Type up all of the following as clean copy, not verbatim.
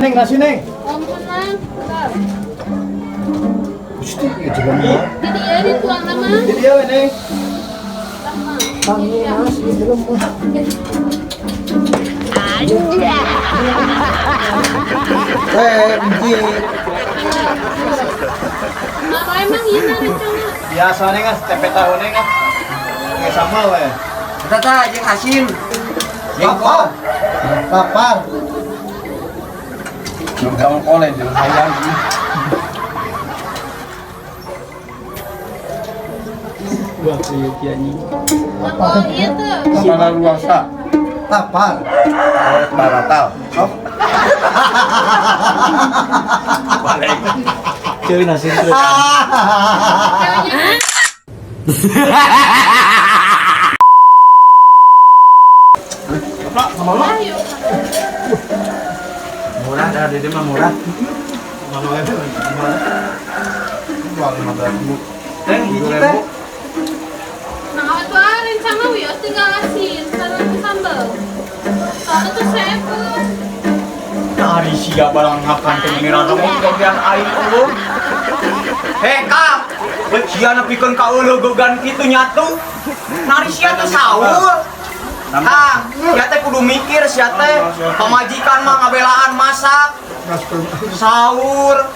Neng, nasi, Neng. Oh, menang. Bentar. Gusti, ieu jelema. Di dia dituang nama. Di dia we, Neng. Sama. Tangi nasi jelema. Eh, hiji. Apa emang iya rencana? Biasa, Neng, ah, tempe tahu, Neng, ah. Nggak sama we. Eta tah jeung asin. Lapar. Lapar. Jongkol jeung hayam. Wah, iya anjing. Oh iya tuh. Kepala luasa. Lapar. Baratal. Oh. Balik. Ceuy nasi terus. Ceweknya. Ayo. Murah dah di mah murah. Mana we? Mana? Jual 15.000. Teh hiji teh. Nah, itu ah rencana wios tinggal asin, sareng sambal. Soalnya tuh seven. Ari sia barang ngakan teh meni rada mau bagian aing eueuh. Hei Kang, sia nepikeun ka eueuh kitu nyatu. Nari sia teh saur. Kang, sia teh kudu mikir sia teh pamajikan mah ngabelaan masak sahur.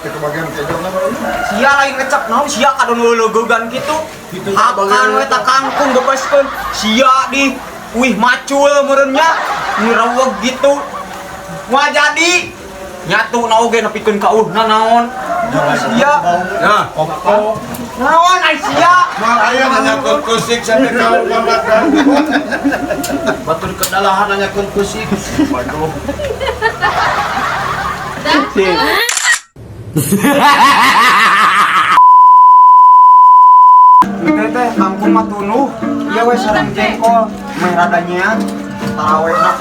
Sia lain ngecep naon sia kadon leuleugeugan kitu. Akan we ta kangkung gepeskeun. Sia di wih macul meureun nya ngereweg gitu. Moal jadi nyatu na oge nepikeun ka eueuhna naon. Sia. Nah, Naon ai sia? mal aya nanyakeun kusik sampai ka pamakan. Batur kedalahan nanyakeun kusik. Waduh. Dah. Teh teh kangkung mah tunuh. Ieu we sareng jengkol, meh rada nyean. Tarawehna.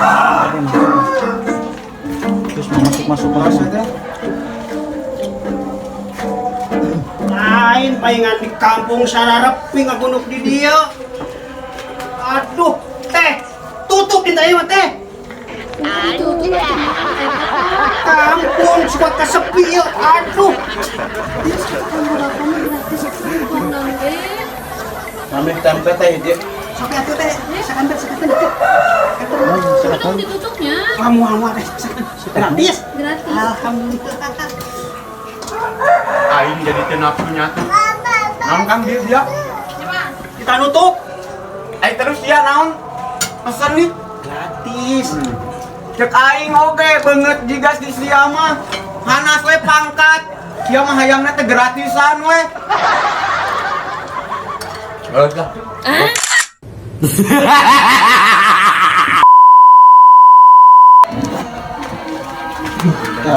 Terus masuk masuk masuk. Teh. Lain palingan di kampung sararepi ngagunuk di dia. Aduh, teh, tutup di teh mah teh. Kampung suka kesepi ya. Aduh. Ngambil tempe teh hiji. Sok atuh teh, sakanten sakanten teh. Dong ditutupnya. Kamu mau teh, sakanten. Gratis. Gratis. Alhamdulillah. Aing jadi teu nafsu nyatu. Naon Kang dia dia? Coba. Kita nutup. Ai terus dia naon? Pesan nih. Gratis. Cek aing oge beungeut jigas di sia mah. Hanas we pangkat. Sia mah hayangna teh gratisan we. Lah.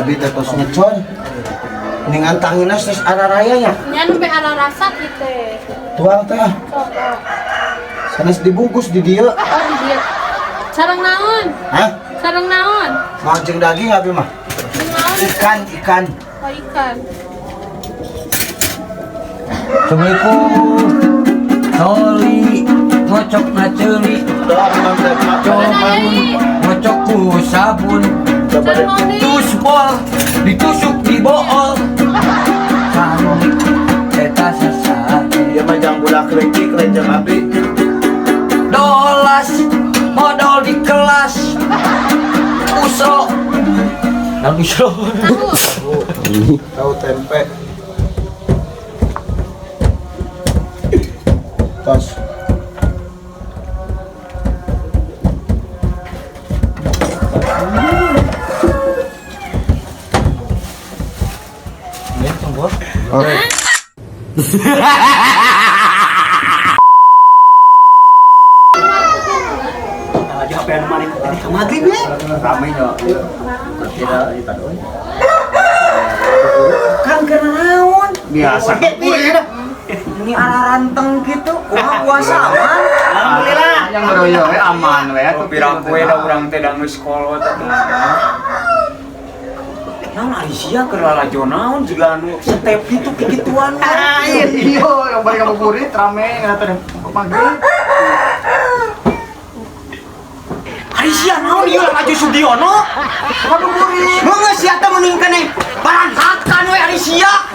Abi teh tos ngecon. Ningan tangina terus araraya nya. Nya nembe ala rasa kitu. Tuang teh ah. Sok. Sanes dibungkus di dieu. Oh, di dia. Sareng naon? Hah? Sareng naon? Mau jeung daging abi mah. Jeung naon? Ikan, ikan. Oh, ikan. Assalamualaikum. Toli ngocok na ceuli, ngocok ku sabun, Sareng oli. tusbol ditusuk di bool. Kami eta sasade. Ieu mah jang budak leutik lain jang abi. Dolas modal di kelas. Usro. Nang usro. Tahu. Tahu tempe. Tos. Oke. Aja HP anu mari teh ka magrib ye. Rame nya. Tidak eta euy. Kang keur naon? Biasa. Ini arah ranteng gitu. Kumaha puasa aman? Alhamdulillah. Yang ngeroyo we aman we atuh pira kue da urang teh da geus kolot atuh. Naon ari sia keur lalajo naon jiga anu step gitu kikituan. Lain. Iya, yang bari ngabuburit rame ngata maghrib. Ari sia naon ieu laju Sugiono? Ngabuburit. Heungeus sia teh mending keneh baranghakan we ari sia.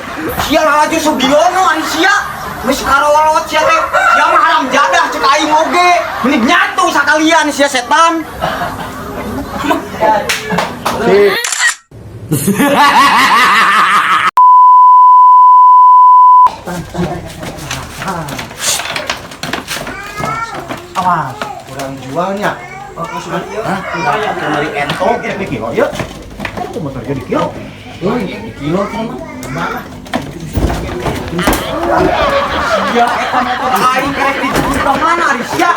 Sia laju Sugiono ari sia. Geus karolot sia teh. Sia mah haram jadah cek aing oge. Mending nyatu sakalian sia setan. Awas, kurang jualnya. Oh, sudah ieu. Hah? Kembali entog ya di kilo ya. Aku motor jadi kilo. Oh, di kilo sama. Mana? Sia eta motor aing rek dijemput ka mana ari sia?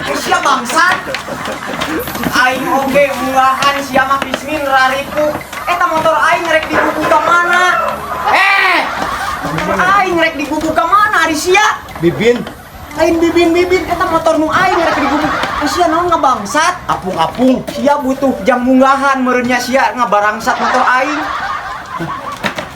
Eh sia bangsat. Aing oge munggahan sia mah bismin raripu. Eta motor aing rek digugu ka mana? Eh! Motor aing rek digugu ka mana ari sia? Bibin. Lain bibin-bibin eta motor nu aing rek digugu. Eh sia naon ngabangsat? Apung-apung. Sia butuh jang munggahan meureunnya sia ngabarangsat motor aing.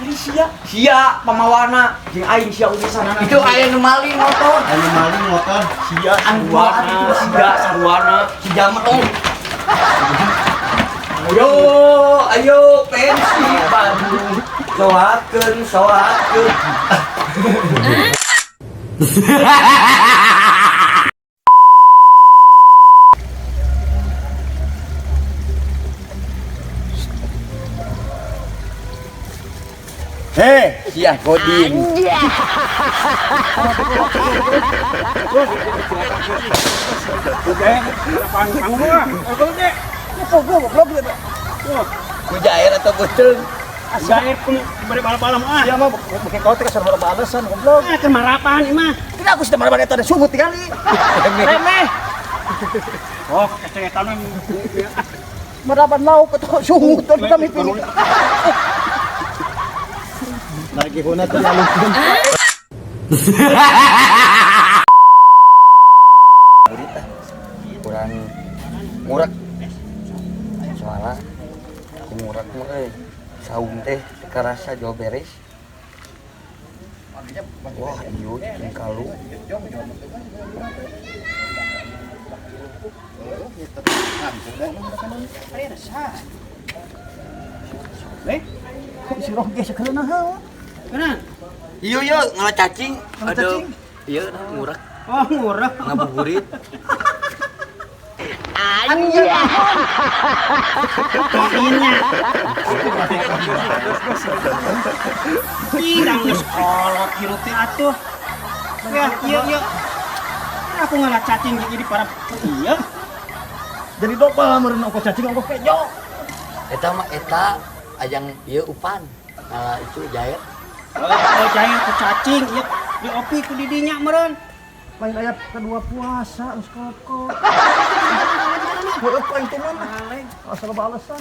Ari sia, sia pamawana jeung aing sia urusanana. Itu aya nu maling motor. Anu maling motor. Sia sarwana itu sia sarwana. Si jamet oh. Ayo, ayo pensi Bandung. Soakeun, soakeun. Hei, Sia Godin. Ku jair atau beuteung? Jair pun beri balap-balap ah. Iya mah pakai kau teh kasar balasan goblok. Ah, kemarapan ieu mah. Tidak aku sudah marah eta ada sungut kali. Remeh. Oh, kecetan mah. Merapan lauk atau sungut tuh kami pilih. Lagi huna terlalu. Kurang ngurak. Soalnya ngurak mah euy. Saung teh karasa jauh beres. Wah, ieu jeung kalu. Kok si roge sakeuleuna hawa? Kenapa? Iya iya ngala cacing. Aduh. Iya ngurak Oh, ngurah. ngabuburit. Lainnya. Ih, geus kolot hirup teh atuh. Ya, iya iya. Aku ngalah cacing jadi para iya. Jadi dobel meureun ongkoh cacing ongkoh kejo. Eta mah eta ajang ieu upan. Ngala itu jair. Oh, jair ku cacing ieu diopi ku didinya meureun. Lain aya kedua puasa geus kolot. Heueuh poin teh mah. Asal balasan.